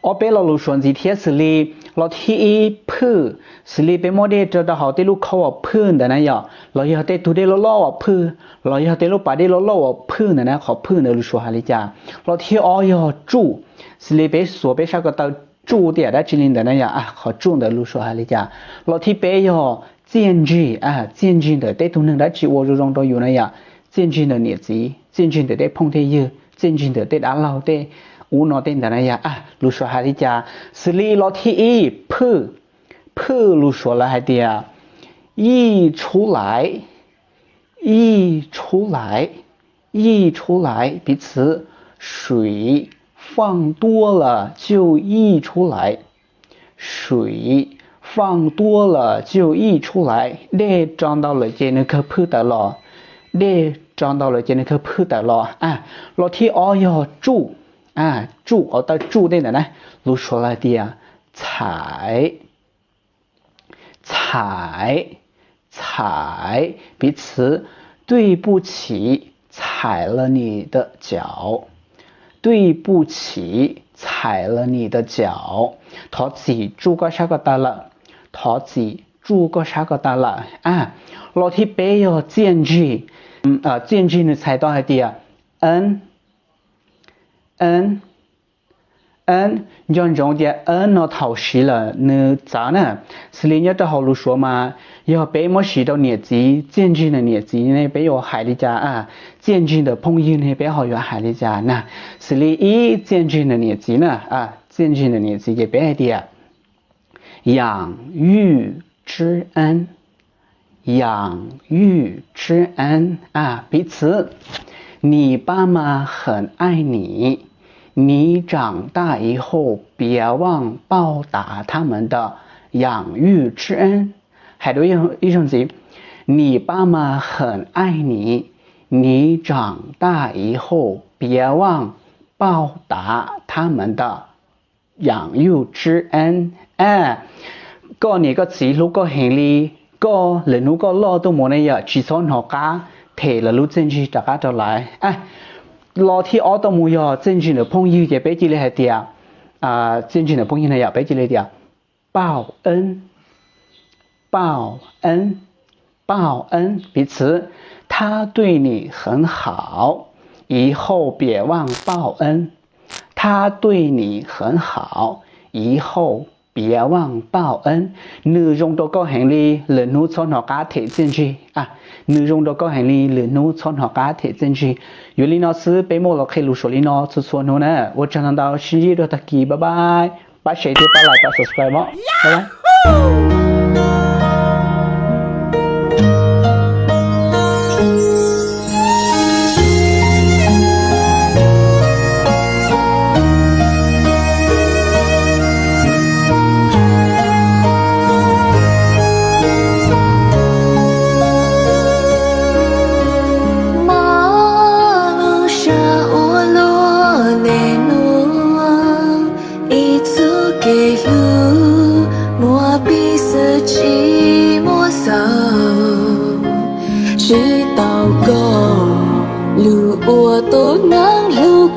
ob peb lo lus suav ntxiv thiab, xws li lo thib ib, phwj, xws li peb muab dej rau rau hauv tej lub khau uas phwj ntawd na yom, los yog tej tug dej loj loj uas phwj, los yog tej lub pas dej loj loj uas phwj ntawd na, qhov phwj ntawd lus suav hais li cas. Lo thib ob yog tsuj, xws li peb xuas peb sab ko taw tsuj tej yam dab tsi li ntawd na yom, qhov tsuj ntawd lus suav hais li cas. Lo thib peb yog txiaj ntsig, txiaj ntsig ntawm tej tug neeg dab tsi ua zoo zoo rau yus na yom, txiaj ntsig ntawm niam txiv, txiaj ntsig ntawm tej phooj tej ywg, txiaj ntsig ntawm tej dab laug tej ub no tej ntawd na yom, lus suav hais li cas. Xws li lo thib ib, phwj, phwj lus suav lawv hais tias yij tshub laiv, yij tshub laiv, yij tshub laiv. Piv txwv, 水放多了就溢出来, 水放多了就溢出来. Dej rau ntau lawm ces nws kawg phwj tawm los, dej rau ntau lawm ces nws kawg phwj tawm los. Lo thib ob yog tsuj, tsuj, qhov taw tsuj tej ntawd na, lus suav lawv hais tias txhaiv, txhaiv, txhaiv. Piv txwv, 对不起，踩了你的脚, 对不起，踩了你的脚. Thov txim tsuj koj sab ko taw lawm, thov txim tsuj koj sab ko taw lawm. Lo thib peb yog txiaj ntsig, txiaj ntsig nws txhais tau hais tias, 恩, 恩, 恩, nco ntsoov tias 恩 no thaum siv lawm nws txawv na. Xws li nyob rau hauv lus suav mas yog peb muab siv rau niam txiv, txiaj ntsig ntawm niam txiv ne peb yuav hais li cas, txiaj ntsig ntawm phooj ywg ne peb ho yuav hais li cas na. Xws li ib txiaj ntsig ntawm niam txiv na, txiaj ntsig ntawm niam txiv ces peb hais tias 养育之恩, 养育之恩. Piv txwv, 你爸妈很爱你, 你长大以后别忘报答他们的养育之恩. Hais dua ib zaug ntxiv, 你爸妈很爱你, 你长大以后别忘报答他们的养育之恩. Koj niam koj txiv hlub koj heev li, koj lwm hnub koj loj tuaj mus ne yom, tsis txhob hnov qab them lawv lub txiaj ntsig rov qab rau lawv. Lo thib ob tuaj mus yog txiaj ntsig ntawm phooj ywg ces peb cia li hais tias, txiaj ntsig ntawm phooj ywg na yom, peb cia li tias 报恩, 报恩, 报恩. Piv txwv, 他对你很好, 以后别忘报恩. 他对你很好, 以后别忘报恩. Nws zoo rau koj heev li, lwm hnub txhob hnov qab them txiaj ntsig. Nws zoo rau koj heev li, lwm hnub txhob hnov qab them txiaj ntsig. Yog li no xwb, peb muaj los qhia lus suav li no txhua txhua hnub na. Ua tsaug ntau ntau, sib ntsib rau tag kis, bye bye. Pab share thiab pab like pab subscribe mog, bye bye. Mog lub sab uas luaj ntej nuav, ib txoj kev hlub muaj pib xwb tsis muaj xaus. Tsis tau koj lug ua tuab neeg hlub